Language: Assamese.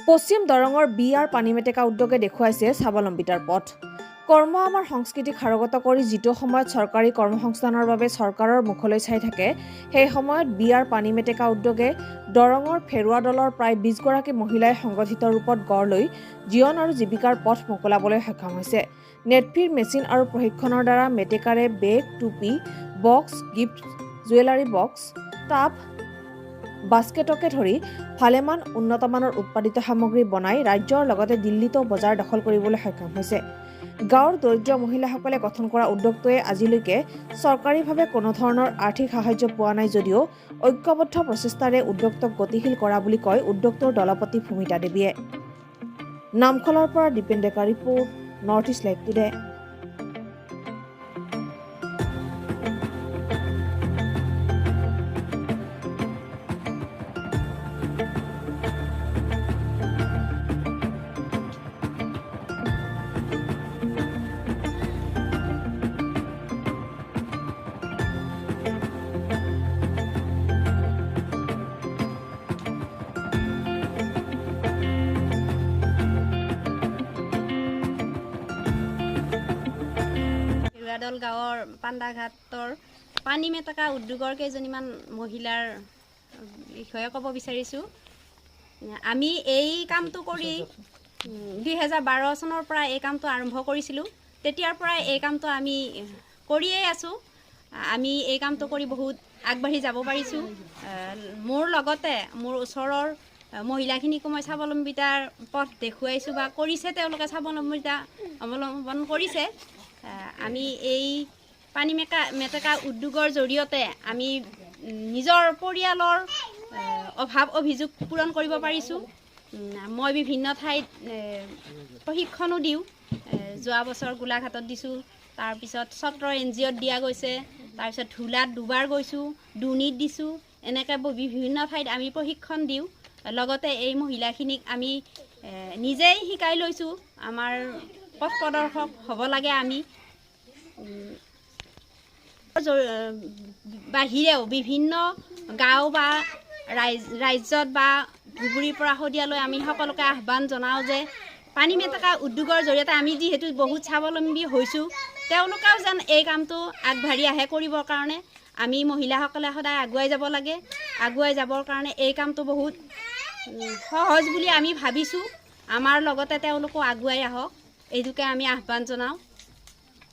পশ্চিম দৰঙৰ বি আৰ পানীমেটেকা উদ্যোগে দেখুৱাইছে স্বাৱলম্বিতাৰ পথ। কৰ্ম আমাৰ সংস্কৃতিক সাৰোগত কৰি যিটো সময়ত চৰকাৰী কৰ্মসংস্থানৰ বাবে চৰকাৰৰ মুখলৈ চাই থাকে, সেই সময়ত বি আৰ পানীমেটেকা উদ্যোগে দৰঙৰ ফেৰুৱা দলৰ প্ৰায় 20গৰাকী মহিলাই সংগঠিত ৰূপত গঢ় লৈ জীৱন আৰু জীৱিকাৰ পথ মোকলাবলৈ সক্ষম হৈছে। নেডফিৰ মেচিন আৰু প্ৰশিক্ষণৰ দ্বাৰা মেটেকাৰে বেগ, টুপি, box, gift, jewellery box, tub, বাস্কেটকে ধৰি ভালেমান উন্নতমানৰ উৎপাদিত সামগ্ৰী বনাই ৰাজ্যৰ লগতে দিল্লীতো বজাৰ দখল কৰিবলৈ সক্ষম হৈছে। গাঁৱৰ দৰিদ্ৰ মহিলাসকলে গঠন কৰা উদ্যোগটোৱে আজিলৈকে চৰকাৰীভাৱে কোনো ধৰণৰ আৰ্থিক সাহায্য পোৱা নাই যদিও ঐক্যবদ্ধ প্ৰচেষ্টাৰে উদ্যোগটোক গতিশীল কৰা বুলি কয় উদ্যোগটোৰ দলপতি ভূমিতা দেৱীয়ে। নামখলাৰ পৰা দীপেন ডেকা report, north east live today. হেৰুৱাদল গাঁৱৰ পাণ্ডাঘাটৰ পানী মেটেকা উদ্যোগৰ কেইজনীমান মহিলাৰ বিষয়ে ক'ব বিচাৰিছোঁ। আমি এই কামটো কৰি 2012 চনৰ পৰা এই কামটো আৰম্ভ কৰিছিলোঁ। তেতিয়াৰ পৰাই এই কামটো আমি কৰিয়েই আছোঁ। আমি এই কামটো কৰি বহুত আগবাঢ়ি যাব পাৰিছোঁ। মোৰ লগতে মোৰ ওচৰৰ মহিলাখিনিকো মই স্বাৱলম্বিতাৰ পথ দেখুৱাইছোঁ বা কৰিছে, তেওঁলোকে স্বাৱলম্বিতা অৱলম্বন কৰিছে। আমি এই পানী মেটেকা উদ্যোগৰ জৰিয়তে আমি নিজৰ পৰিয়ালৰ অভাৱ অভিযোগ পূৰণ কৰিব পাৰিছোঁ। মই বিভিন্ন ঠাইত প্ৰশিক্ষণো দিওঁ। যোৱা বছৰ গোলাঘাটত দিছোঁ, তাৰপিছত ছত্ৰ এন জি অ'ত দিয়া গৈছে, তাৰপিছত ধূলাত দুবাৰ গৈছোঁ, দুনীত দিছোঁ। এনেকৈ বিভিন্ন ঠাইত আমি প্ৰশিক্ষণ দিওঁ। লগতে এই মহিলাখিনিক আমি নিজেই শিকাই লৈছোঁ। আমাৰ পথ প্ৰদৰ্শক হ'ব লাগে আমি। বাহিৰেও বিভিন্ন গাঁও বা ৰাজ্যত বা ধুবুৰীৰ পৰা শদিয়ালৈ আমি সকলোকে আহ্বান জনাওঁ যে পানী মেটেকা উদ্যোগৰ জৰিয়তে আমি যিহেতু বহুত স্বাৱলম্বী হৈছোঁ, তেওঁলোকেও যেন এই কামটো আগবাঢ়ি আহে কৰিবৰ কাৰণে। আমি মহিলাসকলে সদায় আগুৱাই যাব লাগে। আগুৱাই যাবৰ কাৰণে এই কামটো বহুত সহজ বুলি আমি ভাবিছোঁ। আমাৰ লগতে তেওঁলোকো আগুৱাই আহক, এইটোকে আমি আহ্বান জনাওঁ।